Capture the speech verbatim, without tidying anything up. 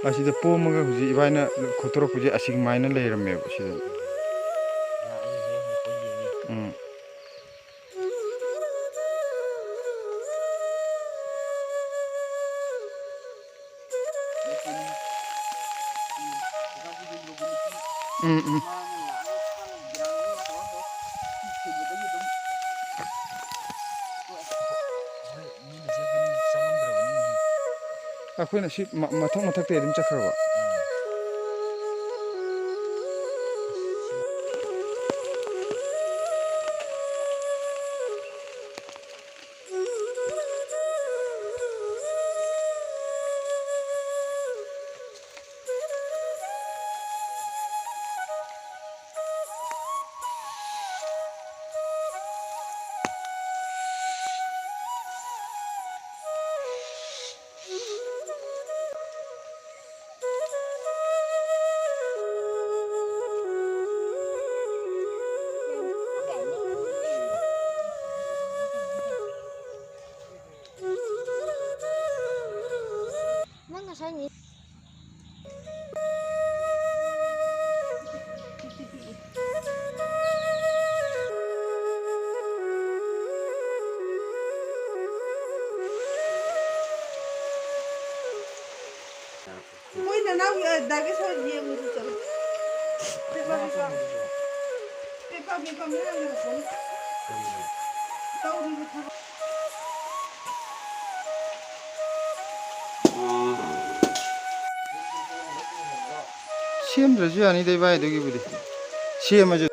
ꯑꯁꯤꯗ ꯄꯣꯝꯃꯒ ꯍꯧꯖꯤꯛ ꯏꯕꯥꯏꯅ ꯈꯣꯠꯇꯣꯔꯛꯄꯁꯦ ꯑꯁꯤꯃꯥꯏꯅ ꯂꯩꯔꯝꯃꯦꯕ ꯁꯤꯗ꯫ ꯎꯝ꯫ ꯎꯝ, ꯎꯝ꯫ ꯑꯩꯈꯣꯏꯅ ꯁꯤ ꯃ-, ꯃꯊꯛ ꯃꯊꯛꯇꯩ ꯑꯗꯨꯝ ꯆꯠꯈ꯭ꯔꯕ꯫ ꯅꯪ ꯉꯁꯥꯏ ꯃꯤ ꯃꯣꯏ ꯅꯅꯥꯎꯒꯤ, ꯑ, ꯗꯥꯒꯤ ꯁꯣꯏ ꯌꯦꯡꯉꯨꯁꯤ ꯆꯠꯂꯨ꯫ ꯄꯦꯄꯥ, ꯄꯦꯄꯥ꯫ ꯄꯦꯄꯥ, ꯄꯦꯄꯥ, ꯃꯌꯥꯝ ꯌꯦꯡꯉꯨꯁꯤ꯫ ꯇꯧꯔꯤꯕ ꯊꯕꯛ꯫ ꯁꯦꯝꯗ꯭ꯔꯁꯨ ꯌꯥꯅꯤꯗ ꯏꯕꯥꯏ, ꯑꯗꯨꯒꯤꯕꯨꯗꯤ꯫ ꯁꯦꯝꯃꯁꯨ꯫